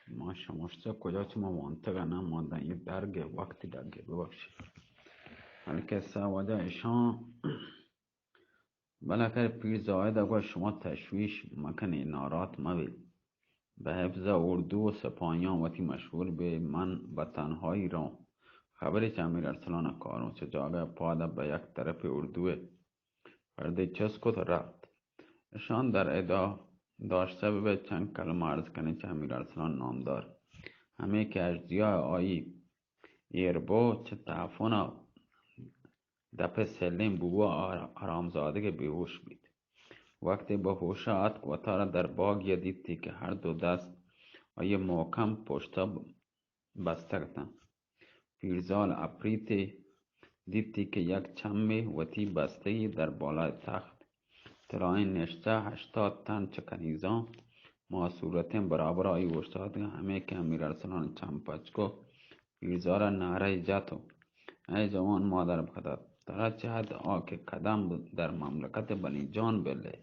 ما شمشتہ کجا چہ ما وانتگ ءَ نہ، ما داں اے درگ ءِ وقت ءَ درگ ءَ ببخشے. القصہ واجہ اشاں. بالاخر پیر زاہد ءَ گوشت، شما تشویش مکنے، ناراحت مبے. بہ حفظ اردو و سپاہیاں وتی مشغول بے، من بہ تنہائی رواں. خبرے چہ امیر ارسلان ءَ کاروں. چہ جاگہ ءَ پاد ءَ بہ یک طرفے اردو ءِ پردے چست کت ءُ رپت. اشاں در ادا داشتہ بہ بیت، چند کلمہ عرض کنیں چہ امیر ارسلان نامدار. ہمے کہ اژدیا ءَ آئی ایر بو، چہ تعفن ءَ دپ ءِ سلیں بو ءَ آ حرامزادگ ءَ بے ہوش بیت. وقتے بہ ہوش ءَ آتک، وتارا در باگی ءَ دیتی کہ ہر دو دست آئی ءِ محکم پشت ءَ بستگ اتاں. پیرزال اپریتے دیتی کہ یک چمے وتی بستگی در بالای تخت طلائیں نشتہ، ہشتاد تن چہ کنیزاں ماصورتیں برابر آئی اوشتاتگ. ہمے کہ امیر ارسلان چم پچ کو، پیرزال ءَ نعرہ جت و، اے جوان مادر پدر، ترا چہ حد آ کہ قدم در مملکت بنی جان بلے،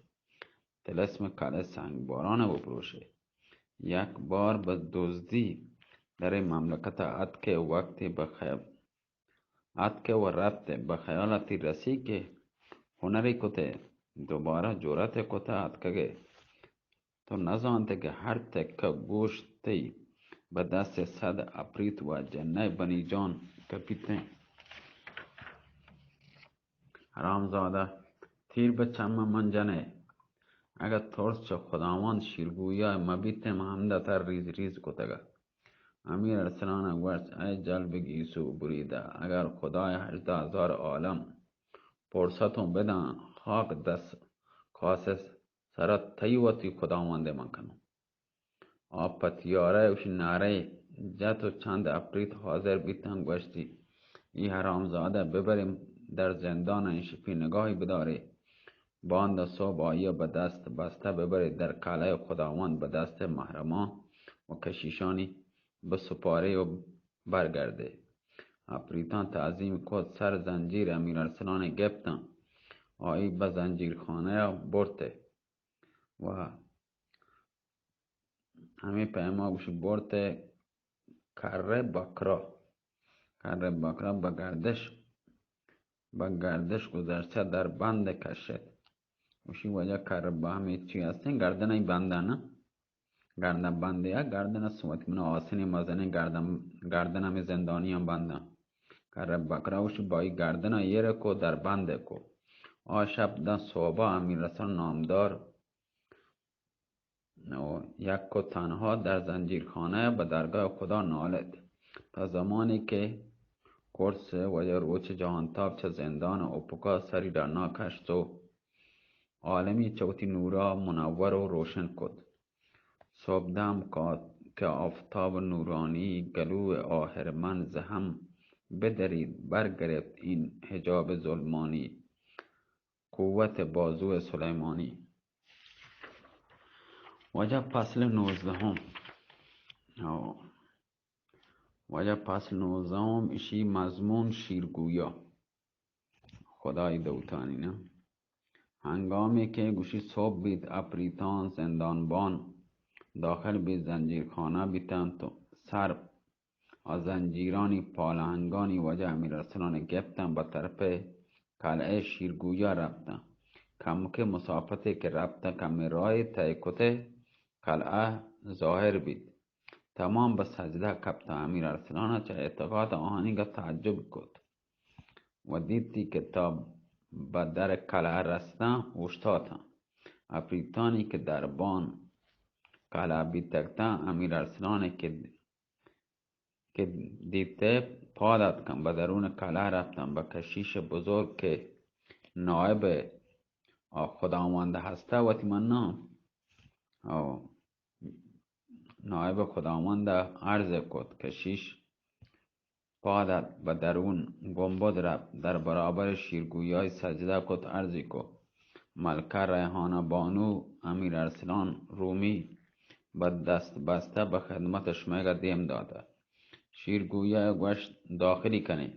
طلسم کلہ سنگ باران ءَ بپروشے. یک بار بہ دزدی در اے مملکت ءَ اتکے، وقتے بہ خیال اتکے و رپتے، بہ خیال ءَ تئی رسی کہ ہنرے کتے، دوبارہ جرأتے کتہ اتکگے. تو نزانتے کہ ہر تکہ گوشت تئی بہ دست صد اپریت و جنہ بنی جان کپیتیں. حرامزادہ، تیر بہ چم من جنے. اگہ ترس چہ خداوند شیرگویا مبیتیں، من ہمدا تر ریز ریز کتگا. امیر ارسلان ءَ گوشت، اے جلب گیسو بریدہ، اگر خدای ہژدہ ہزار عالم پرستوں بداں، خاک دست کاسے سرا تئی وتی خداوندے من کنوں. آ پتیارہ ءَ اوشی نعرہ جت و چند اپریت حاضر بیتاں، گوشتی، اے حرامزادہ ببریں در زندان ءَ، ایشی پی نگاہی بدارے. باندا صبح آئی ءَ بہ دست بستہ ببرے در کلہ خداوند، بہ دست محرمان و کشیشانی بسپارے و برگردے. اپریتاں تعظیم کت، سر زنجیر امیر ارسلان ءَ گپتاں، آئی بہ زنجیرخانہ ءَ برتے و ہمے پیما گوشی برتے کر بکرا، کر بکرا بہ گردش، بہ گردش گزرچہ در بند کشت. گوشی واجہ کر بہ ہمے چی ہستیں گردن ای بندن، گردن بندے ءَ گردن ءَ سوت من آسنی مزنیں گردن، گردن ہمے زندانیاں بندن. کر بکرا گوشی بائی گردن ءَ ایر کو در بند کو. آ شپ داں صوبہ امیر حسن نامدار و یک و تنہا در زنجیرخانہ بہ درگاہ خدا نالت، تا زمانے کہ کرس واجہ روچ جہانتاب چہ زندان اپکا سری ڈنا کشت و عالمی چہ وتی نورا منور و روشن کت. صبح دم کا-، کہ آفتاب نورانی گلو آہرمند زہم بدرید، برگرفت این حجاب ظلمانی. قوت بازو سلیمانی. واجہ فصل نوزدہم. او. واجہ فصل نوزدہم، اشی مضمون شیرگویا. خدای دوتانی نا. ہنگامی کہ گوشی صبح بیت، اپریتان زندان بان داخل بیت، زنجیرخانہ بیتنت و سر آ زنجیرانی پالہنگانی واجہ امیر ارسلان گپتن، بہ طرف قلعہ شیرگویا رپتن. کمکے مسافتے کہ رپتن، کمے راہے طے کتے قلعہ ظاہر بیت. تمام بہ سجدہ کپتن. امیر ارسلان چہ اعتقاد آہانی گہ تعجب کت و دیتی کہ تا بہ در قلعہ رستن اوشتاتن. اپریتانی کہ دربان قلعہ بیتگتن، امیر ارسلان کہ کہ دیت پاد اتکن، بہ درون قلعہ رپتن، بہ کشیش بزرگ کہ نائب آ خداوند ہستہ وتی منان، او نائب خداوند عرض کت. کشیش پاد ات، بہ درون گنبد رپت، در برابر شیرگویای سجدہ کت، عرضی کت، ملکہ ریحانہ بانو، امیر ارسلان رومی بہ دست بستہ بہ خدمت شمئیگا دیم داتہ. شیرگویا گوشت، داخلی کنیں.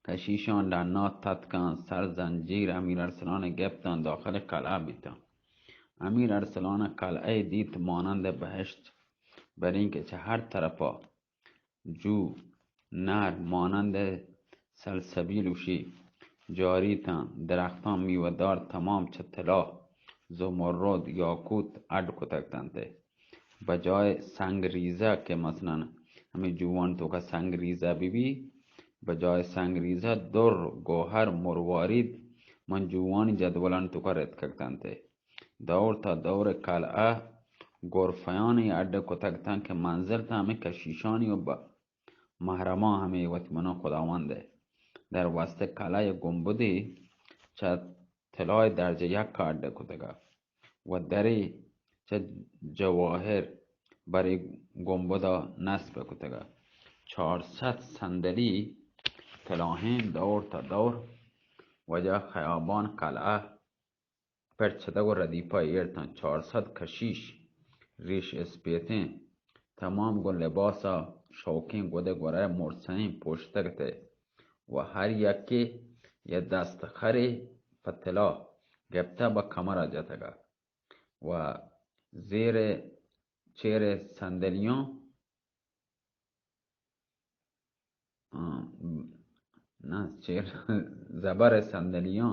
کشیشان ڈنا تتکاں، سر زنجیر امیر ارسلان گپتاں، داخل قلعہ بیتاں. امیر ارسلان قلعہ دیت، مانند بہشت بر این که چه هر طرفا جو نهر مانند سلسبیل وشی جاری تاں، درختاں میوہ دار تمام چہ طلا، زمرد، یاقوت اڈ کتگ تنت۔ بجائے سنگ ریزہ کہ مثلاً ہمے جوان توکا سنگ ریزہ بی بی، بجائے سنگ ریزہ در، گوہر، مروارید من جوانی جدولان توکا رتکگ تنت۔ دور تا دور قلعہ غرفیانی اڈ کتگ تاں کہ منزل تا ہمے کشیشانی و ب-، محرماں ہمے وتی مناں خداوند ء در واسطہ کلہ ء گنبدے چہ طلائے درجہ یک ء اڈ کتگ ء و درے چہ جواہر برے گنبد ء نصب کتگ ء چار صد صندلی طلاہیں دور تا دور وجہ خیابان کلہ پرچتگ و ردیپا ایر تاں۔ چار صد کشیش ریش اسپیتیں تمام گوں لباسا شوکیں گد گورئے مرسئیں پوشتگ ات و ہر یکے یے دست خرے پہ طلا گپتہ بہ کمرا جتگ ات و زیر چیر صندلیاں آ، نہ، چیر زبر صندلیاں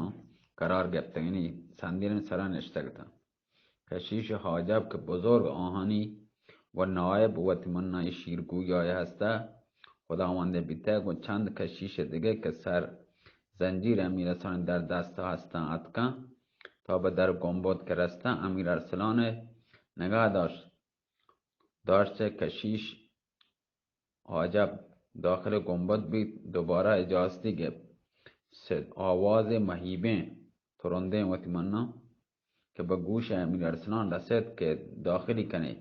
قرار گپتگ، یعنی صندلیانی سرا نشتگ اتاں۔ کشیش حاجب کہ بزرگ آہانی و نائب وتی منائی شیرگویائے ہستہ، خداوندے بیتگ و چند کشیش دگہ کہ سر زنجیر امیر حسن در دست ہستاں اتکاں تا بہ در گنبد کہ رستاں امیر ارسلان نگاہ داشت، داشت چہ کشیش حاجب داخل گنبد بیت، دوبارہ اجازتی گپت۔ سد-، آواز مہیبیں ترندیں وتی مناں کہ بہ گوش امیر ارسلان رسیت کہ داخلی کنے۔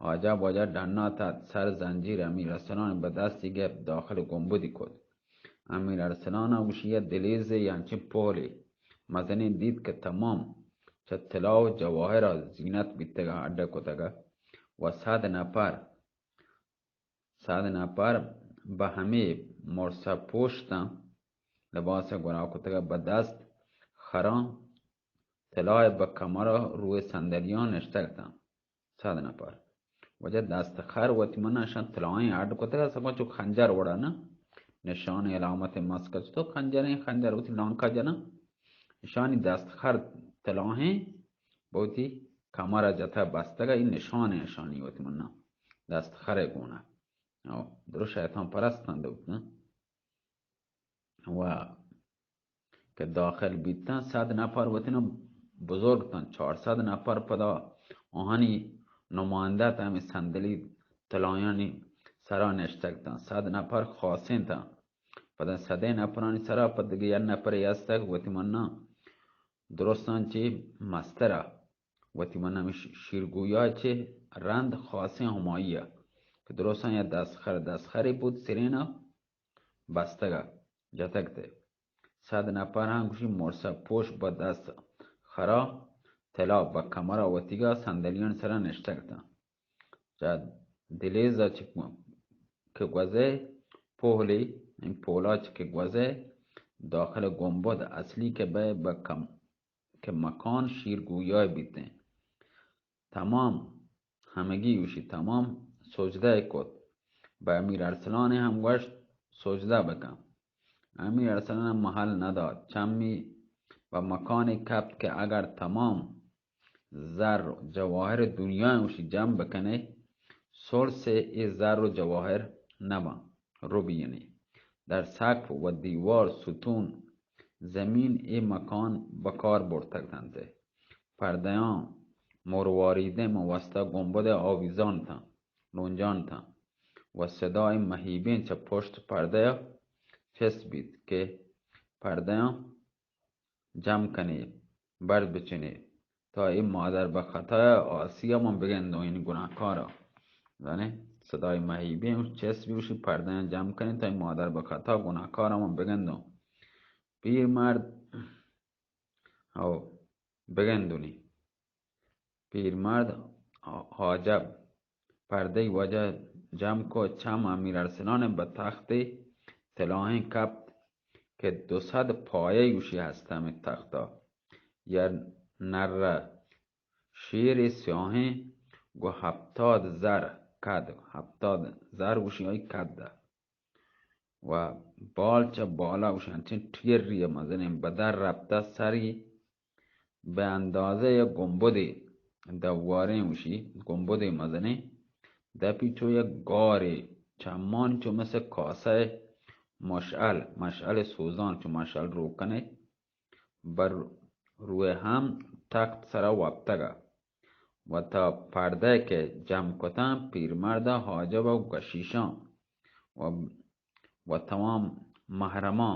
حاجب واجہ ڈنا تت، سر زنجیر امیر ارسلان بہ دستی گپت، داخل گنبدی کت۔ امیر ارسلان گوشی دلیزے یا انچیں پہلے مزنیں دیت کہ تمام چہ طلا و جواہر زینت بیتگ اڈ کتگ و صد نفر صد نفر بہ ہمے مرسہ پوشتاں، لباس گورا کتگ بہ دست خراں، طلائے بہ کمر روئے صندلیاں نشتگ اتاں۔ صد نفر۔ واجہ دست خر وتی من اشان طلائیں اڈ کتگ، سکو چو خنجر وڑا نہ، نشان علامت مسکت تو خنجریں، خنجر وتی لانکا جنا، اشانی دست خر طلائیں بوتی کمر جتہ بستگ، این نشان اشانی وتی من دست خر گونا۔ او، درو شیطان پرستاں دوت نہ۔ و کہ داخل بیتاں، صد نفر وتینا بزرگ تاں، چار صد نفر پدا آہانی نمائندہ تا ہمیں صندلی طلایانی سرا نشتگ تاں، صد نفر خاصیں تاں۔ پدا صدیں نفرانی سرا پد دگہ یک نفرے ہستگ وتی منا درستاں چہ مسترا وتی من ہمے ش-، شیرگویا چہ رند خاصیں ہمائی ء کہ درستاں یا دستخر، دستخرے بوت سرین ء بستگ ء جتگ تے۔ صد نپر ہم گوشی مرسہ پوش بہ دست خرا تلا بہ کمرا وتیگا صندلیانی سرا نشتگ تاں۔ چہ دلیزا چہ کہ گوزے پوہلی، این پولا چہ کہ گوزے داخل گنبد اصلی کہ بے بہ کم کہ مکان شیرگویائے بیتیں۔ تمام ہمگی گوشی تمام سجدہ کت۔ بہ امیر ارسلان ہم گوشت سجدہ بکن۔ امیر ارسلان محل ندات۔ چمی بہ مکانی کپت کہ اگر تمام زر و جواہر دنیا گوشی جمع بکنے، سلس اے زر و جواہر نباں۔ ربینی در سقف و دیوار، ستون، زمین اے مکان بکار برتگ تنت۔ پردیاں مرواریدیں من وستا گنبد آویزان تاں، لونجان تاں و صدای مہیبیں چہ پشت پردہ چست بیت کہ پردیاں جم کنی، برد بچنی، تا اے مادر بہ خطا آسیا من بگندوں، یعنی گناہکارا۔ زانے، صدای مہیبیں چست بیوشی پردیاں جم کنی، تا اے مادر بہ خطا گناہکارا من بگندوں۔ پیر مرد، او، بگندونی۔ پیرمرد حاجب پردئی وجہ جم کو، چم امیر ارسلان بہ تخت طلاہیں کپت کہ دو صد پایہ گوشی ہست ہمیں تختا۔ یا نرہ شیر سیاہیں گو ہپتاد زر کد، ہپتاد زر گوشی آئی کد ءَ۔ و بال چہ بالا گوشی انچیں ٹیری ءَ مزنیں بدر رپتہ، سری بہ اندازہ یک گنبدے، دواریں گوشی گنبدے مزنیں، دپی چو یک گارے، چمانی چو مثل کاسہ مشعل، مشعل سوزان چو مشعل روکنے بر روی ہم تخت سرا وپتگ ءَ و تا پردہ کہ جم کتاں، پیرمرد ءَ حاجب ءَ گشیشاں و، و تمام محرماں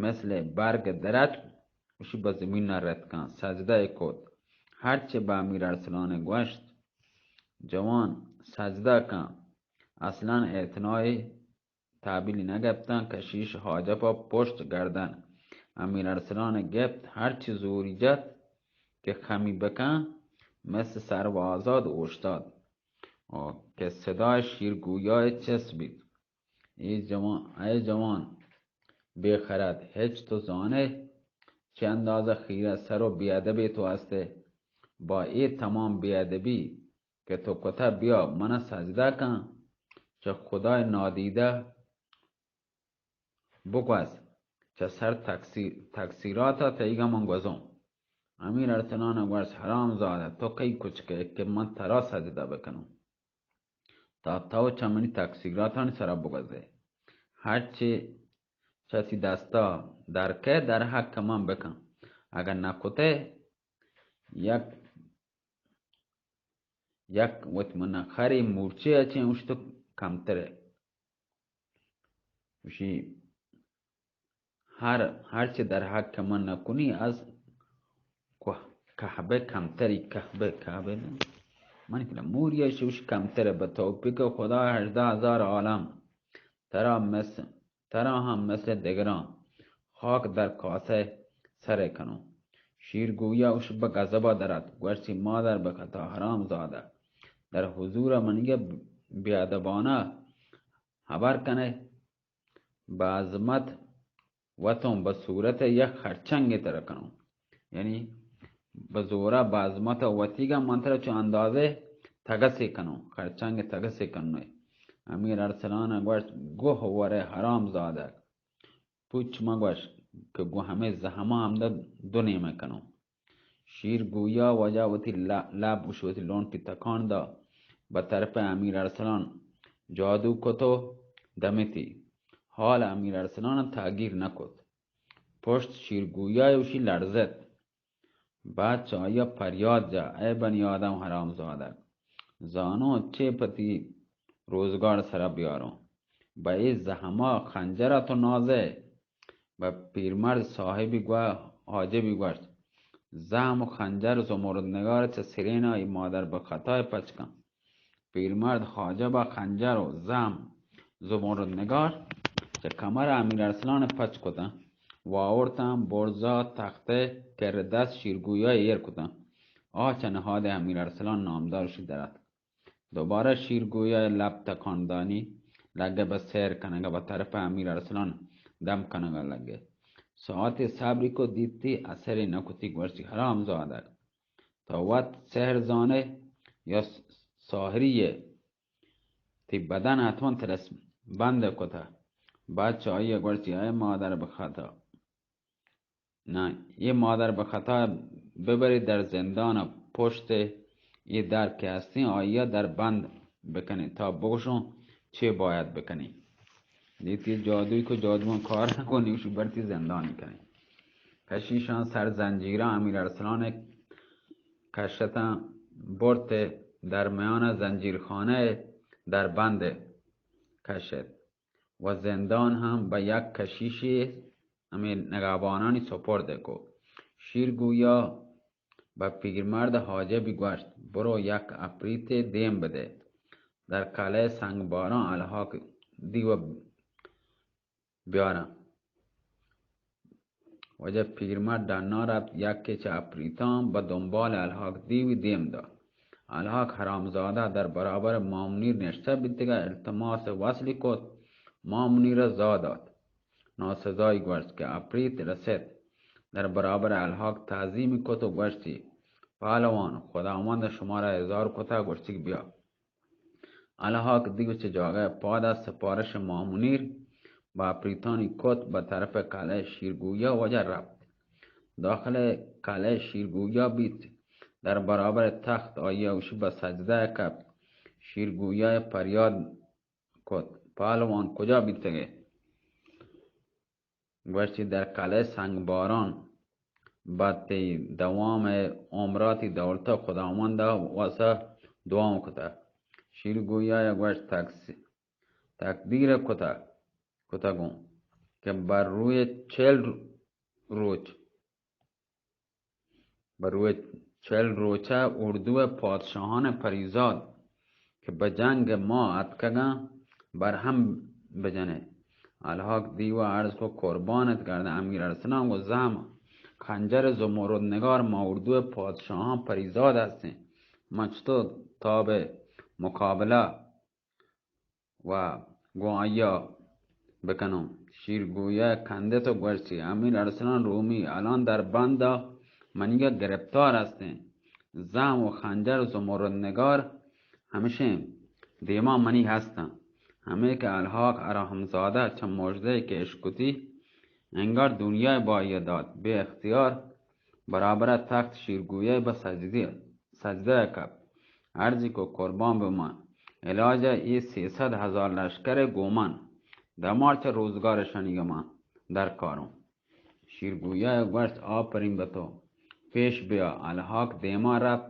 مثل برگ درت، اشی بہ زمین ءَ رتکاں، سجدہ ءَ کت۔ ہرچے بہ امیر ارسلان ءَ گوشت، جوان سجدہ کن، اصلاً اعتنائے تابیلی نہ گپتاں۔ کشیش حاجب ءَ پشت گردن امیر ارسلان ءَ گپت، ہرچی زوری جت کہ خمی بکن، مثل سرو آزاد اوشتات و کہ صدای شیرگویا ءَ چست بیت۔ اے جوان، اے جوان بے خرد، ہچ تو زانے چہ اندازہ خیرہ سر و بے ادبے تو ہستے؟ با اے تمام بے ادبی کہ تو کتہ، بیا من ءَ سجدہ کن، چہ خدائے نادیدہ بگوز، چہ سر تقصیر، تقصیرات ءَ تئیگ ءَ من گوزوں۔ امیر ارسلان ءَ گوشت، حرام زادہ، تو کئی کچکے کہ من ترا سجدہ بکنوں؟ تا تو چہ منی تقصیراتانی سرا بگوزے۔ ہرچے چہ تی دستا در کئے در حق من بکن۔ اگہ نہ کتے، یک یک وت من خری مورچے ءَ چہ اوشتو کمتر ءَ۔ گوشی، ہر، ہر چہ در حق من نہ کنی، از کوہ، کہبہ کمتری، کہبہ، کہبہ نہ۔ من کلا موری ءَ چہ اوش کمتر ءَ۔ بہ توفیق خدا ہژدہ ہزار عالم ترا مثل ترا ہم مثل دگراں خاک در کاسہ سر کنوں۔ شیرگویا اش بہ غضبا درات، گوشتی، مادر بہ خطا حرام زادہ، در حضور منیگہ بے ادبانہ حبر کنے، بہ عظمت وتوں بہ صورت یک خرچنگے ترا کنوں۔ یعنی بہ زورا بہ عظمت وتیگا من ترا چو اندازے تگسے کنوں، خرچنگ تگسے کنوں۔ امیر ارسلان گوشت، گوہ ورے حرام زادہ، پچ مگوش کہ گوں ہمے زہماں ہمدا دو نیمگ کنوں۔ شیرگویا واجہ وتی ل-، لب گوش وتی لونٹی تکان دا، بہ طرف امیر ارسلان جادو کت و دمتی۔ حال امیر ارسلان تاگیر نکت۔ پشت شیرگویا اوشی لرزت۔ بعد چہ آئی ءَ پریات جا، اے بنی آدم حرام زادگ، زانو چے پتی روزگار سرا بیاروں؟ بہ اے زہما خنجرا تو نازے؟ بہ پیرمرد صاحبی گوا-، حاجبی گوشت، زہم و خنجر زمرد نگار چہ سرینا ای مادر بہ خطا پچ کن۔ پیرمرد حاجب ءَ خنجر و زہم زمرد نگار چہ کمر امیر ارسلان ءَ پچ کتاں و آورتاں برزا تخت ءِ کر دست شیرگویا ءَ ایر کتاں۔ آ چہ نہاد امیر ارسلان نامدار شی در اتک۔ دوبارہ شیرگویا ءَ لب تکان دانی لگے، بہ سیر کنگ ءَ بہ طرف امیر ارسلان دم کنگ ءَ لگے۔ ساعتے صبری کو دیتی اثرے نہ کتی، گوشتی، حرام زادگ، تو وت سحر زانے یا س-، ساحری ئے؟ تی بدن حتماً ترس بند کتہ۔ بعد چہ آئی ءَ گوشتی، اے مادر بہ خطا، نہ، اے مادر بہ خطا ببری در زندان ءَ پشت ءَ اے در کہ ہستیں، آئی ءَ در بند بکنی تا بگوشوں چے باید بکنی۔ دیتی جادوئی کو جادواں کار نہ کنی، اشی برتی زندانی کنی۔ کشیشاں سر زنجیراں امیر ارسلان ءَ کشتاں برت ءَ در میان زنجیرخانہ ءَ در بند ءَ کشت و زندان ہم بہ یک کشیشے ہمے نگہبانانی سپرد ءَ کو۔ شیرگویا بہ پیرمرد حاجبی گوشت، برو یک اپریتے دیم بدے، در کلہ سنگباراں الہاک دیو بیاراں۔ واجہ پیرمرد ڈنا رپت، یکے چہ اپریتاں بہ دنبال الہاک دیوی دیم دات۔ الہاک حرامزادہ در برابر مامنیر نشتہ بیتگ ءَ التماس وصلی کت، مامنیر ءَ زا دات۔ ناسزائی گوشت کہ اپریت رست، در برابر الہاک تعظیمی کت و گوشتی، پہلوان، خداوند شمارا ہزار کتہ، گوشتی کہ بیا۔ الحاق دیو چہ جاگہ پاد ءَ سپارش ماہ منیر با پریتانی کت، بہ طرف کلہ شیرگویا وجہ رپت۔ داخل کلہ شیرگویا بیت، در برابر تخت آئی ءَ اوشی بہ سجدہ کپت۔ شیرگویا پریاد کت، پہلوان کجا بیتگے؟ گوشتی، در کلہ سنگ باران بہ تئی دوام عمراتی دولت خداوند ءَ واسا دعا کتہ۔ شیرگویا گوشت، تقس-، تقدیر کتہ، کتگوں کہ بر روی چل روچ بہ روچ، چل روچ ءَ اردو ءِ پادشاہان ءِ پریزاد کہ بہ جنگ ءَ ما اتکگاں، برہم بجن ئے۔ الحاق دیو ءَ عرض کو، قربان ات گردن امیر ارسلان گو زہم خنجر زمرد نگار ما اردو ءِ پادشاہان پریزاد ہستیں، ما چطور تاب مقابلہ و گوں آئی ءَ بکنوں۔ شیرگویا کندت و گوشتی، امیر ارسلان رومی الان در بند ءَ منی ءَ گرپتار ہستیں۔ زہم و خنجر و زمرد نگار ہمشیں دیما منی ہستاں۔ ہمے کہ الحاق ارحمزادہ چہ مژدے کہ اشکتی، انگار دنیا بائی دات، بے اختیار برابر تخت شیرگویا بہ سجدی، سجدہ کپت۔ عرضی کو، قربان بہ من، علاج ءَ اے سیصد ہزار لشکر ءَ گوں من، دمار چہ روزگار شنیگ من درکاروں۔ شیرگویا گوشت، آپرین بہ تو، پیش بیا۔ الحاق دیما رپت،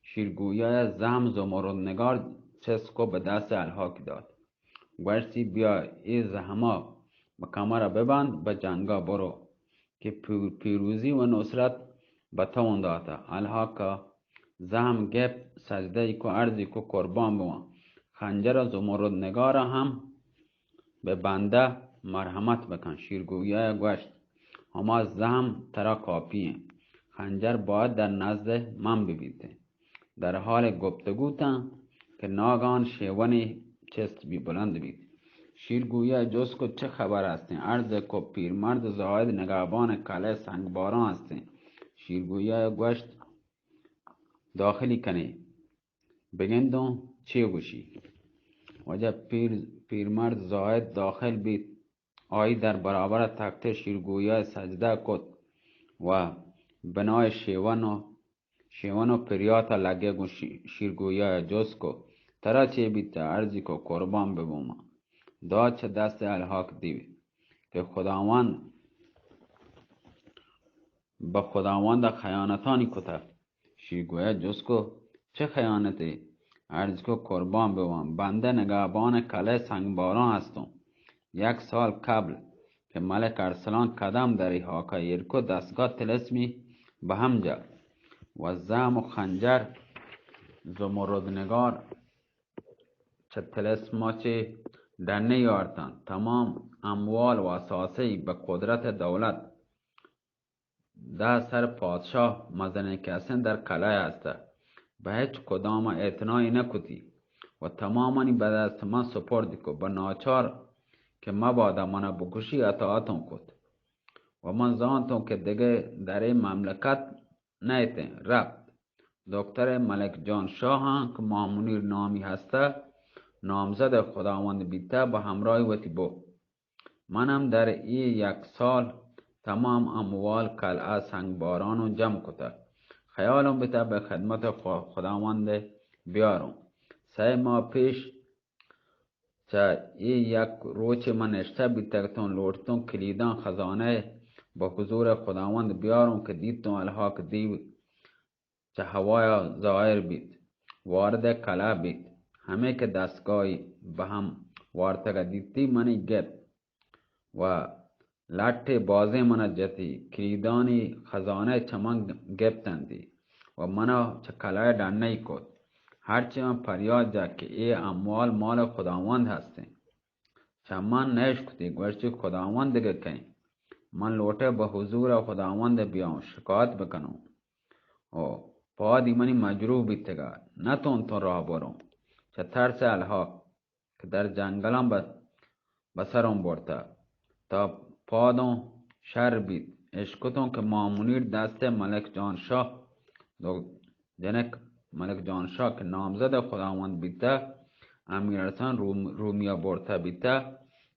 شیرگویا زہم زمرد نگار چست کو بہ دست الحاق دات۔ گوشتی، بیا اے زہما بہ کمر ءَ ببند، بہ جنگ ءَ برو کہ پیر-، پیروزی و نصرت بہ تو داتہ۔ الحاق ءَ زہم گپت، سجدہ ای کو، عرضی کو، قربان بواں، خنجر ءُ زمرد نگار ءَ ہم بہ بندہ مرحمت بکن۔ شیرگویا ءَ گوشت، ہما زہم ترا کافی انت، خنجر باید در نزد من ببیت۔ در حال گفتگو تاں کہ ناگہان شیونے چست بی، بلند بیت۔ شیرگویا جست کو، چه خبر ہستیں؟ عرض کو، پیرمرد زاہد نگہبان کلہ سنگباران ہستیں۔ شیرگویا گوشت، داخلی کنے، بگندوں چے گوشی۔ واجہ پیر، پیرمرد زاہد داخل بیت۔ آئی در برابر تخت شیرگویا سجدہ کت و بنای شیون و شیون و پریات ءَ لگے گوں شی-، شیرگویا ءَ جست کو، ترا چے بیت؟ عرضی کو، قربان ببوم۔ داد چہ دست الحاق دیو کہ خداوند، بہ خداوند ءَ خیانتانی کتہ۔ شیرگویا جست کو، چه خیانتے؟ عرض کو، قربان بوان، بندہ نگہبان کلہ سنگباران ہستوں۔ یک سال قبل کہ ملک ارسلان قدم در ای خاکا ایر کو، دستگاہ طلسمی بہ ہم جا و زہم و خنجر زمرد نگار چہ طلسما چے ڈنے آرتن۔ تمام اموال و اثاثے بہ قدرت دولت دہ سر پادشاہ مزنیں کسیں در کلہ ہستہ، بہ ہچ کدام اعتنائی نہ کتی و تمامانی بہ دست من سپرد کو۔ بہ ناچار کہ مبادا منا بکشی، اطاعتوں کت و من زانتوں کہ دگہ در اے مملکت نئیتیں۔ رپت۔ دکتر ملک جان شاہ ہاں کہ ماہ منیر نامی ہستہ، نامزد خداوند بیتہ، بہ ہمراہی وتی بو۔ من ہم در اے یک سال تمام اموال کلہ سنگبارانوں جم کتہ۔ خیالوں بتہ بہ خدمت خو-، خداوند بیاروں۔ سئے ماہ پیش چہ اے یک روچے من نشتہ بیتگتوں، لوٹتوں کلیداں خزانہ بہ حضور خداوند بیاروں کہ دیتوں الحاق دیو چہ ہوایا ظاہر بیت، وارد کلہ بیت، ہمے کہ دستگاہی بہ ہم وارتگ دیتی، منی گپت و لٹے بازیں منا جتی، کلیدانی خزانہ چہ من گپتنتی و منا چہ کلہ ڈنئی کت۔ ہرچی من پریاد جت کہ اے اموال مال خداوند ہستیں۔ چہ من نہ اشکتی، گوشتی، خداوند دگہ کئیں؟ من لوٹے بہ حضور خداوند بیاؤں، شکایت بکنوں و پادی منی مجروح بیتگا، نہ تونتوں راہ بروں۔ چہ ترس الحاق کہ در جنگلاں بہ، بہ سروں برتہ، تا پادوں شر بیت، اشکتوں کہ ماہ منیر دست ملک جان شاہ، دو جنک ملک جان شاہ کہ نامزد خداوند بیتہ، امیر ارسلان روم، رومیا برتہ بیتہ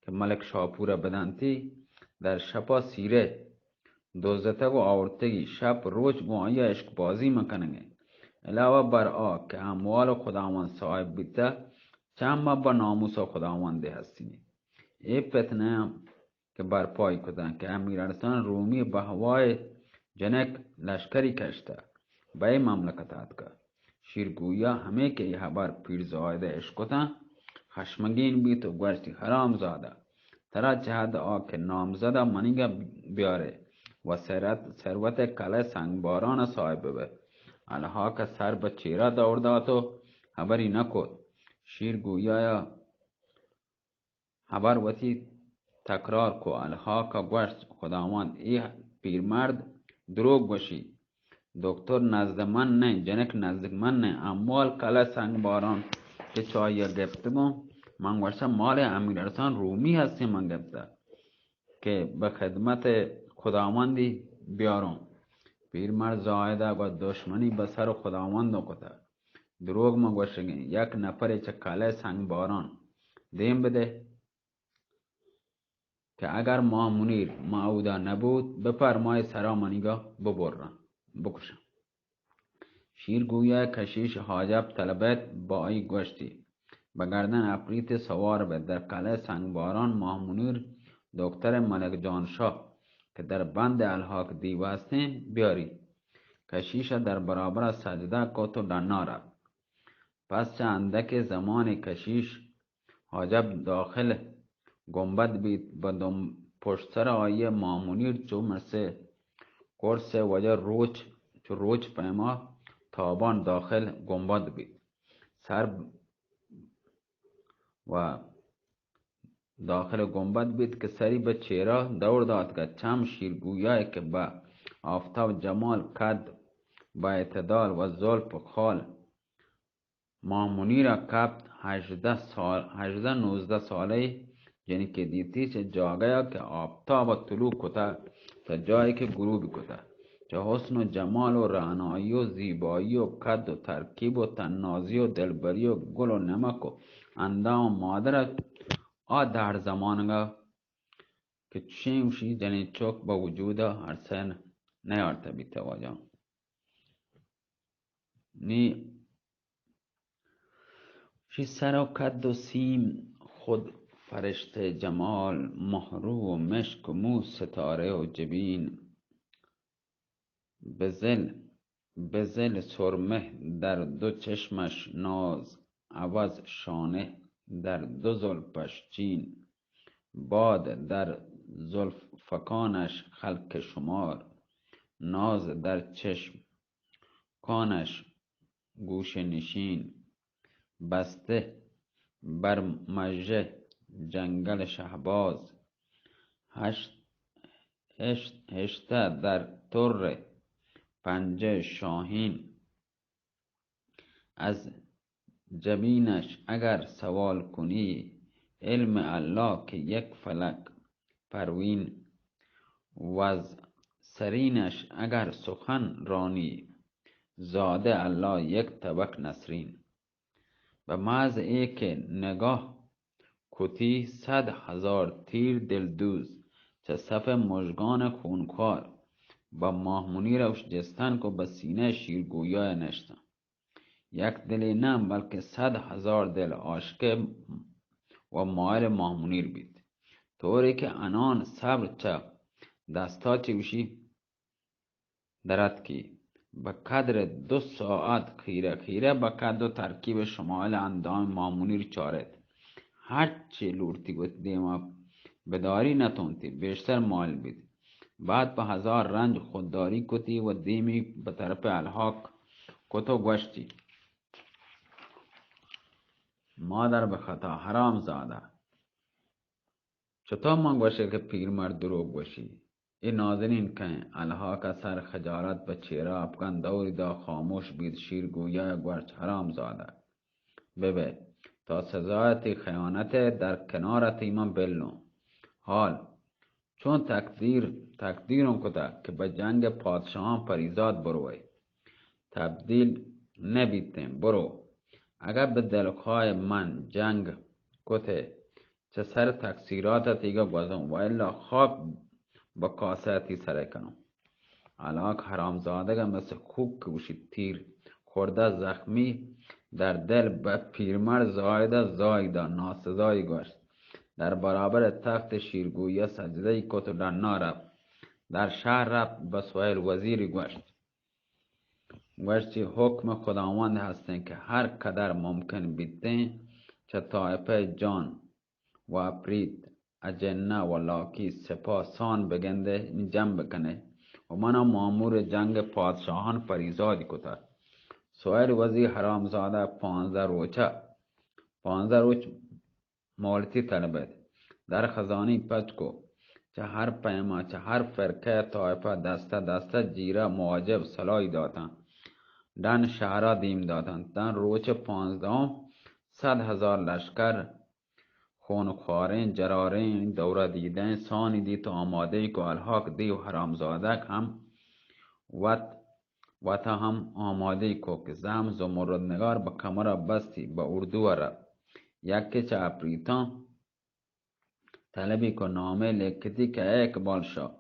کہ ملک شاپورا بدنتی، در شپا سیرہ دزتگ و آورتگی، شپ روچ گوں آئیا عشق بازی مکنگے۔ علاوہ بر آ کہ اموال و خداوند صاحب بیتہ، چم با ناموس و خداوندے ہستینی۔ اے فتنہ ہم کہ برپائی کتاں کہ امیر ارسلان رومی بہوائے جنک لشکری کشتہ، بئے مملکت آتکہ۔ شیرگویا ہمے کہ اے ہبر پیرزائدہ اشکتاں، خشمگین بیت و گوشتی، حرام زادہ، ترا چہ حد آ کہ نامزدہ منیگا بیارے و ثروت، ثروت کلہ سنگباران صاحب ببہ۔ الحاق سر بہ چیرا دور دات و ہبری نکت۔ شیرگویا ہبر وتی تکرار کو۔ الحاق ء گوشت، خداوند، اے پیرمرد دروگ گوشی۔ دکتر نزد من نہ، جنک نزدیک من نہ، اموال کلہ سنگ باران کہ چاہیا گپتگوں۔ من گوشتہ، مال امیر ارسلان رومی ہستیں من گپتہ کہ بہ خدمت خداوندی بیاروں۔ پیرمرد زاہدہ گو دشمنی بہ سر خداوندوں کتہ۔ دروگ من گوشگیں، یک نفرے چہ کلہ سنگ باران دیم بدے کہ اگر ماہ منیر ما اودا نبوت، بپرمائے سرا منیگا ببرن، بکشن۔ شیرگویا کشیش حاجب طلبت، با آئی گوشتی، بگردن اپریت سوار بہ در کلہ سنگ باران ماہ منیر دکتر ملک جان شاہ کہ در بند الحاق دیو ہستیں بیاری۔ کشیش در برابر سجدہ کت و ڈنا رفت۔ پس چہ اندکے زمانے کشیش حاجب داخل گنبد بیت، بہ دم پشت سر آئی ماہ منیر چو مرسے کرس وجہ روچ، چو روچ پیما تابان داخل گنبد بیت۔ سر و داخل گنبد بیت کہ سری بہ چیرا دور داتگ ات۔ چم شیرگویا کہ بہ آفتاب جمال، قد بہ اعتدال و زلف و خال ماہ منیر ء کپت۔ ہژدہ سال، ہژدہ نوزدہ سالہ جنکے دیتی چہ جاگہ ء کہ آفتاب ء طلوع کتگ تا جاہے کہ غروب کتگ۔ چہ حسن و جمال و رعنائی و زیبائی و قد و ترکیب و تنازی و دلبری و گل و نمک و اندام و مادر ء آ دہر زمانگ ء کہ چشیں وشی جنین چک بہ وجود ء ارسہ نیارتہ بیتہ واجہ۔ نی شی سر و قد و سیم خود فرشتہ جمال، مہرو و مشک و مو ستارہ و جبین، بزل، بزل سرمہ در دو چشمش ناز، عوض شانہ در دو زلفش چین، باد در زلفکانش خلق شمار، ناز در چشم کانش گوش نشین، بستہ بر مژہ جنگل شہباز، ہشت، ہشت، ہشتہ در تر پنجہ شاہین۔ از جبینش اگر سوال کنی، علم اللہ کہ یک فلک پروین، وز سرینش اگر سخن رانی، زادہ اللہ یک طبق نسرین۔ بہ محض اے کہ نگاہ کتی صد ہزار تیر دلدوز، چہ صف مژگان خونخوار، بہ ماہ منیر اوش جستن کو بہ سینہ شیرگویا نشتن۔ یک دلے نہ، بلکہ صد ہزار دل عاشق و مائل ماہ منیر بیت۔ طوری کہ انان صبر چہ دستا چہ وشی دراتکی۔ بہ قدر دو ساعت خیرہ خیرہ بہ قد و ترکیب شمائل اندام ماہ منیر چارت۔ ہرچی لوٹتی وت دیما بداری نتونتی، بیشتر مائل بیت۔ بعد پہ ہزار رنج خودداری کتی و دیمی بہ طرف الحاق کت و گوشتی، مادر بہ خطا، حرام زادہ! چتو من گوشے کہ پیرمرد دروگ گوشی؟ اے نازنین کئیں؟ الحاق ء سر خجالت پہ چیرا اپکن دوری دا خاموش بیت۔ شیر گویا ء گوشت، حرام زادہ، ببئے، تا سزا ء تئی خیانت ء در کنار ء تئی من بلوں۔ حال چون تقدیر، تقدیروں کتگ کہ بہ جنگ پادشاہاں پریزاد بروئے۔ تبدیل نہ بیتیں، برو۔ اگاں بہ دلخواہ من جنگ کت ئے، چہ سر تقصیرات ءَ تیگا گوزوں، و الا خاک بہ کاسہ ءَ تی سر ءَ کنوں۔ الحاق حرامزادگ ءَ مثل خوک کہ گوشی تیر خوردہ زخمی در دل بہ پیرمرد زاہد ءَ زاہد ءَ ناسزائی گوشت۔ در برابر تخت شیرگوئی ءَ سجدہ ئی کت و ڈنا رفت۔ در شہر رفت بہ سہیل وزیری گوشت، گوشتی حکم خداوند ہستیں کہ ہر قدر ممکن بیتیں چہ طائفہ جان و اپریت، اجنہ و لاکی سپاہ سان بگندے، یعنی جمع بکنے و منا مامور جنگ پادشاہان پریزاد کتہ۔ سہیل وزیر حرامزادہ پانزدہ روچہ، پانزدہ روچ مولتی طلبت۔ در خزانی پچ کو، چہ ہر پیما، چہ ہر فرقہ طائفہ دستہ دستہ جیرہ مواجب سلاحی داتن۔ ڈن شہرا دیم داتن۔ تن روچ پانزدہم صد ہزار لشکر خون خواریں، جراریں، دورہ دیدیں، سانی دیت و آمادہ کو۔ الحاق دیو حرامزادک ہم وت، وتا ہم آمادہ کو کہ زحم زمرد نگار بہ کمرا بستی، بہ اردو رفت۔ یکے چہ اپریتاں طلبی کو، نامے لکھتی کہ اے اقبال شاہ،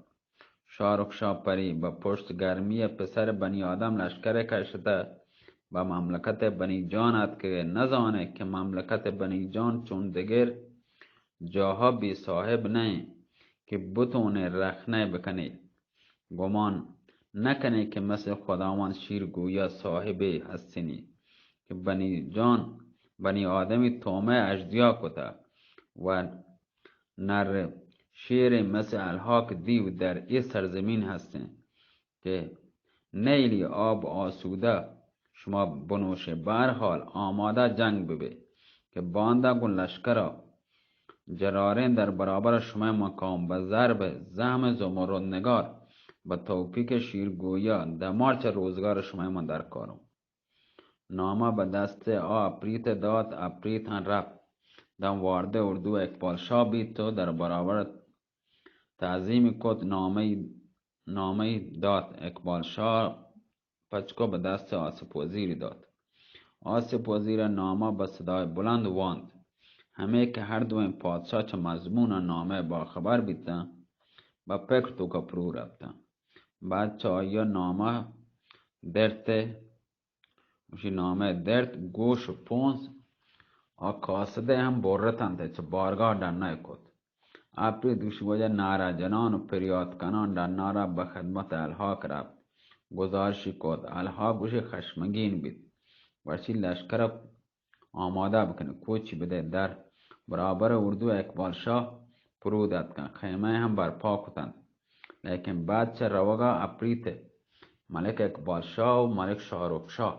شاہ رخ شاہ پری بہ پشت گرمی پسر بنی آدم لشکر کشتہ، بہ مملکت بنی جان اتکگے، نزانے کہ مملکت بنی جان چون دگر جاہا بے صاحب نئیں کہ بتونے رخنہ بکنے۔ گمان نکنے کہ مثل خداوند شیر گویا صاحبے ہستنی کہ بنی جان، بنی آدمی تومہ اژدیا کتہ و نر شیر مثل الحاق دیو در اے سرزمین ہستیں کہ نیلی آب آسودہ شما بنوشے۔ بہرحال آمادہ جنگ ببے کہ باندا گوں لشکرا جراریں در برابر شمئے مقام بہ ضرب زحم زمرد نگار بہ توفیق شیر گویا دمار چہ روزگار شمئے من درکاروں۔ نامہ بہ دست آ اپریت دات، اپریت ہم رفت۔ دم وارد اردو اقبال شاہ بیت و در برابر تعظیم کت۔ نامہ، نامہ دات اقبال شاہ پچ کو بہ دست آصف وزیر دات۔ آصف وزیر نامہ بہ صدای بلند وانت۔ ہمے کہ ہر دوئیں پادشاہ چہ مضمون نامہ باخبر بیتاں، بہ پکر توکا پرو رفتاں۔ بعد چہ آیا نامہ درت، گوشی نامہ درت، گوش و پونز آ قاصدے ہم برتنت، چہ بارگاہ ڈنہ کت۔ اپریت گوشی واجہ نعرہ جنان و پریات کنان ڈنارا بہ خدمت الحاق رفت۔ گزارشی کت۔ الحاق گوشی خشمگین بیت۔ گوشی لشکر آمادہ بکن، کوچی بدے۔ در برابر اردو اقبال شاہ پرود اتکن، خیمہ ہم برپا کتنت۔ لیکن بعد چہ روگا اپریت ملک اقبال شاہ و ملک شاہ رخ شاہ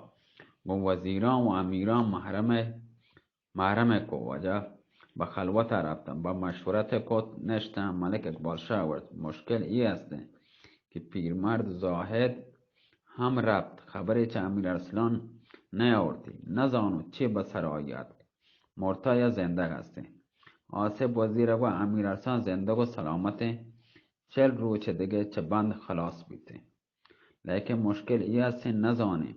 گوں وزیران و امیران محرم محرم کو واجہ بہ خلوت رفتن، بہ مشورت کت نشتن۔ ملک اقبال شاہ گوشت مشکل ای ہستیں کہ پیرمرد زاہد ہم رفت، خبرے چہ امیر ارسلان نیاورتی، نزانو چے بہ سر آیات، مرتا یا زندگ ہستیں۔ آصف وزیر گو امیر ارسلان زندگ و سلامتیں، چل روچ دگہ چہ بند خلاص بیتیں۔ لیکن مشکل ای است کہ نزانیں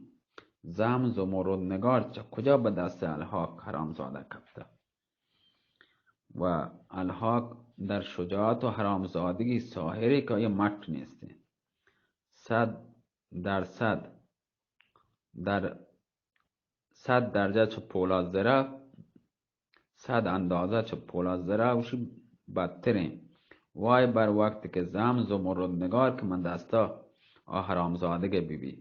زحم زمرد نگار چہ کجا بہ دست الحاق حرامزادہ کپتہ۔ و الحاق در شجاعت و حرامزادگی ساحرے کہ آئی مٹ نیستیں۔ صد در صد در صد درجہ چہ پولاد زرہ، صد اندازہ چہ پولاد زرہ اوشی بدتریں۔ وای بر وقت کہ زحم زمرد نگار کہ من دستا آ حرامزادگے ببی۔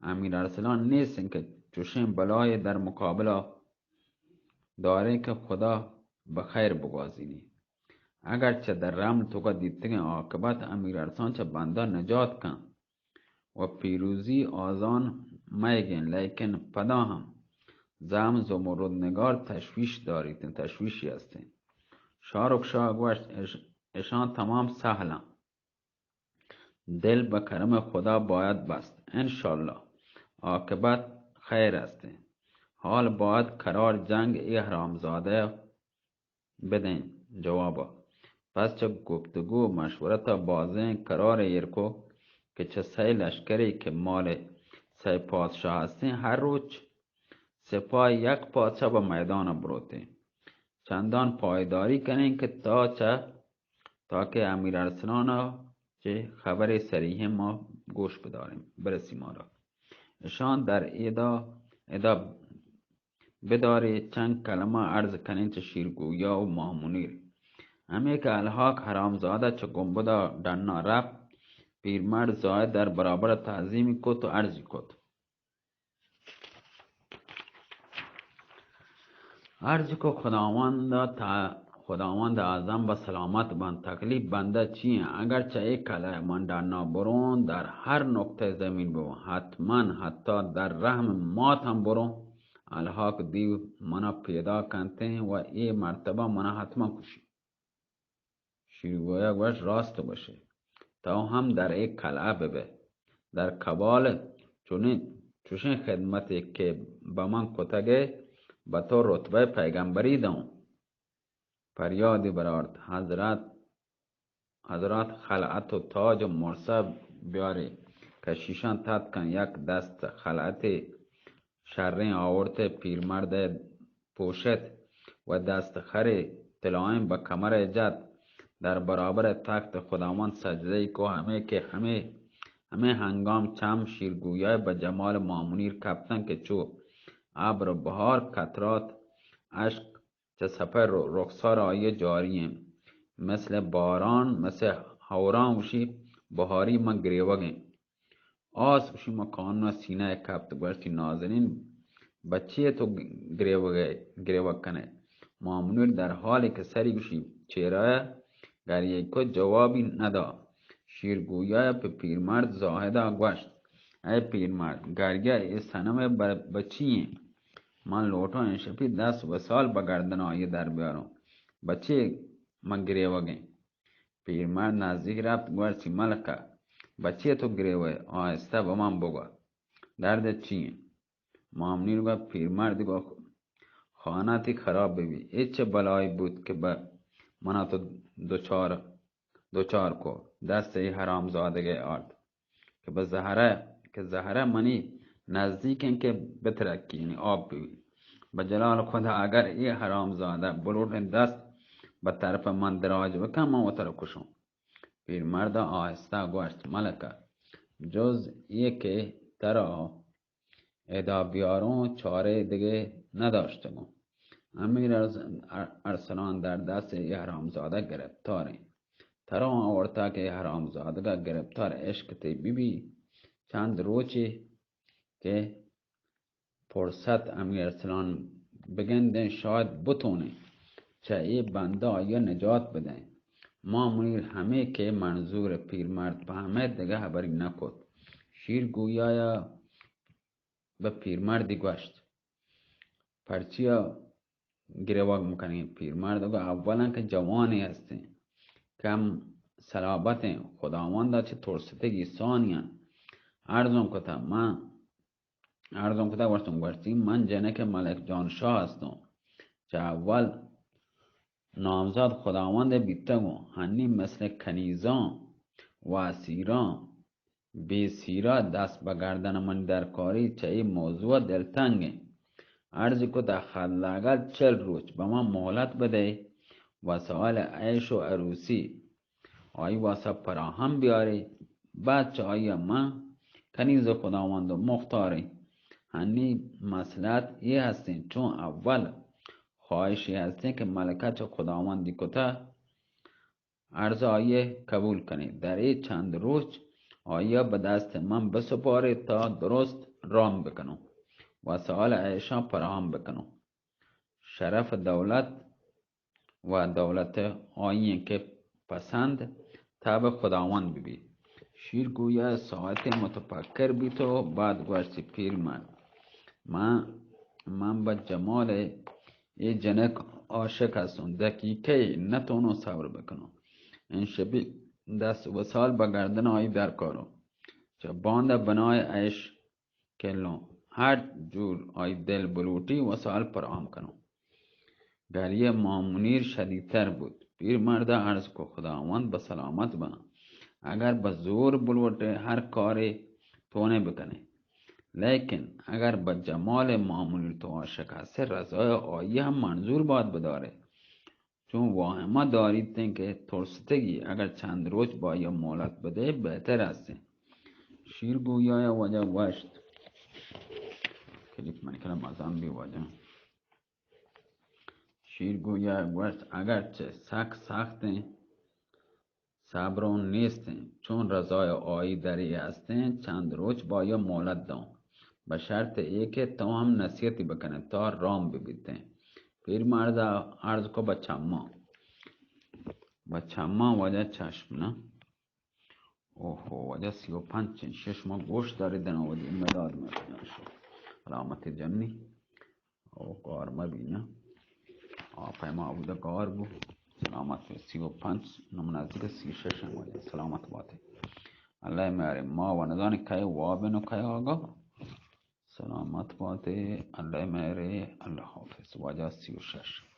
امیر ارسلان نیست کہ چوشیں بلائے در مقابلہ داریں کہ خدا بخیر بگوازینی۔ اگرچہ در رمل توکا دیتگیں عاقبت امیر ارسلان چہ بندا نجات کن، و پیروزی آزان مئیگیں، لیکن پدا ہم زحم زمرد نگار تشویش داریت، تشویشی ہستیں۔ شاہ رخ شاہ گوشت، اش-، اشان تمام سہلاں۔ دل بہ کرم خدا باید بست۔ انشاءاللہ عاقبت خیر ہستیں۔ حال باید قرار جنگ اے حرامزادہ بدیں جوابا۔ پس چہ گفتگو و مشورتا بازیں قرار ایر کو کہ چہ سئے لشکرے کہ مال سئے پادشاہ ہستیں، ہر روچ سپاہ یک پاچہ بہ میدان بروتیں۔ چندان پائیداری کنیں کہ تا چہ، تا کہ امیر ارسلان چہ خبر سریح ما گوش بداریں، برسی مارا۔ اشان در ادا، ادا بدارے چند کلمہ عرض کنیں چہ شیرگویا و ماہ منیر۔ ہمے کہ الحاق حرامزادہ چہ گنبدا ڈنا رفت، پیرمرد زاہد در برابر تعظیمی کت و عرضی کت۔ عرض کو خداوند تا، خداوند اعظم بہ سلامت بنت، تکلیف بندہ چی انت؟ اگر چہ اے کلہ من ڈنا برون، در ہر نقطہ زمین ببون، حتماً حتی در رحم مات ہم برون، الحاق دیو منا پیدا کنتیں و اے مرتبہ منا حتماً کشی۔ شیرگویا گوشت، راست گوشے، تو ہم در اے کلہ ببے۔ در قبال چنین، چوشیں خدمتے کہ بہ من کتگے، بہ تو رتبہ پیغمبری دوں۔ پریادی برآورت، حضرت، حضرت خلعت و تاج و مرسہ بیارے۔ کشیشان تتکن، یک دست خلعتے شریں آورت، پیرمرد پوشت و دست خرے طلائیں بہ کمر جت۔ در برابر تخت خداوند سجدہ کو، ہمے کہ ہمے، ہمے ہنگام چم شیرگویا بہ جمال ماہ منیر کپتن کہ چو ابر بہار قطرات اشک چہ سپر رخسار آئی جاری انت۔ مثل باران، مثل ہوران وشی بہاری من گریوگ انت۔ آس گوشی، ما قانون سینہ ء کپت، گوشتی، نازنین، بچے تو گریوگ ء، گریوگ کن ئے؟ مامنیر در حالی کہ سری گوشی چیرا ء گریہ کت، جوابی ندا۔ شیرگویا ء پہ پیرمرد زاہد ء گوشت، اے پیرمرد، گریہ اے صنم ء بر-، بچی ایں؟ من لوٹاں انشپی دست وسال بہ گردن آئی در بیاروں۔ بچے من گریوگ ایں۔ پیرمرد نزدیک رپت، گوشتی، ملکہ، بچے تو گریوئے، آہستہ بہ من بگو، درد چی انت؟ مامنیر گوشت، پیرمرد گو، خانہ تی خراب ببی، اے چہ بلائی بوت کہ بہ منا تو دچار، دچار کو، دست ای حرام زادگے آرت۔ کہ بہ زہرہ، کہ زہرہ منی نزدیک انت کہ بترکی، یعنی آپ ببی۔ بہ جلال خدا اگر اے حرام زادہ بلوٹیں دست بہ طرف من دراج بکن، من وتر کشوں۔ پیرمرد آہستہ گوشت، ملکہ، جز اے کہ ترا ادا بیاروں، چارے دگہ نداشتگوں۔ امیر ارس-، ار-، ارسلان در دست اے حرامزادہ گرفتار انت۔ ترا آورتا کہ اے حرامزادگا گرفتار عشق تی بی بی۔ چند روچے کہ فرصت امیر ارسلان بگندیں، شاید بتونیں چہ اے بندہ آئی نجات بدیں۔ ما منیر ہمے کہ منظور پیرمرد پہمے، دگہ حبری نکت۔ شیر گویایا بہ پیرمردی گوشت، پرچیا گریوگ مکنیں؟ پیرمرد گو، اولاً کہ جوانے ہستیں، کم سلابتیں، خداوندا چہ ترستگی ثانیاً ارزوں کتا، من ارزوں کتا گوشتوں، گوشتی، من جنک ملک جان شاہ ہستوں، چہ اول نامزد خداوند بیتگوں، ہنی مثل کنیزاں و اسیراں بے سیرا دست بہ گردن من درکاری، چہ اے موضوع دلتنگ انت۔ عرض کت، حداقل چل روچ بہ من مہلت بدئے، وسائل عیش و عروسی آئی واسطہ فراہم بیارے، بعد چہ آئی من کنیز خداوند و مختاریں۔ ہنی مصلحت اے ہستیں، چون اول خواہش اے ہستیں کہ ملکہ چہ خداوندی کتہ، عرض آئی قبول کنیں۔ در اے چند روچ آئی بہ دست من بسپارے تا درست رام بکنوں، وسائل عیشاں فراہم بکنوں۔ شرف دولت و دولت آئی کہ پسند تاب خداوند ببی۔ شیر گویا ساعت متفکر بیت و بعد گوشتی، پیرمرد، من، من بہ جمال اے جنک عاشق ہستوں، دقیقہ نتونوں صبر بکنوں۔ انشپی دست وسال بہ گردن آئی درکاروں، چہ باند بنائے عیش کلوں، ہر جور آئی دل بلوٹی وسال فراہم کنوں۔ گریہ ماہ منیر شدیدتر بوت۔ پیرمردا عرض کو، خداوند بہ سلامت بنت، اگر بہ زور بلوٹے ہر کارے تونے بکنے، لیکن اگر بہ جمال معمولی تو عاشق ہستے، رضای آئی ہم منظور بات بدارے، چون واہمہ داریتیں کہ ترستگی اگر چند روچ با یا مہلت بدے بہتر ہستیں۔ شیرگویا واجہ گوشت، کلیپ من کلا مزن بی واجہ۔ شیرگویا گوشت، اگرچہ سک سختیں، صبر اوں نیستیں، چون رضای آئی دری ہستیں، چند روچ با یا مہلت دوں، بہ شرط اے کہ تو ہم نصیحتی بکنے تا رام ببیتیں۔ پیرمردا عرض کو، بہ چماں، بہ چماں واجہ چشم نہ۔ اوہو، واجہ سی و پنچ انت، شش ما گوش داری دنا ودی مداد مکنش۔ سلامت جنی۔ او گار مبینا۔ آ پیما بودا گار بو۔ سلامت بے۔ سی و پنچ، نم نزدیک سی و شش انت واجہ۔ سلامت باتے۔ اللہ میارے، ما و نزانی کئے وابن و کئے آگا۔ سلامت باتے، اللہ میارے، اللہ حافظ۔ واجہ سی و شش۔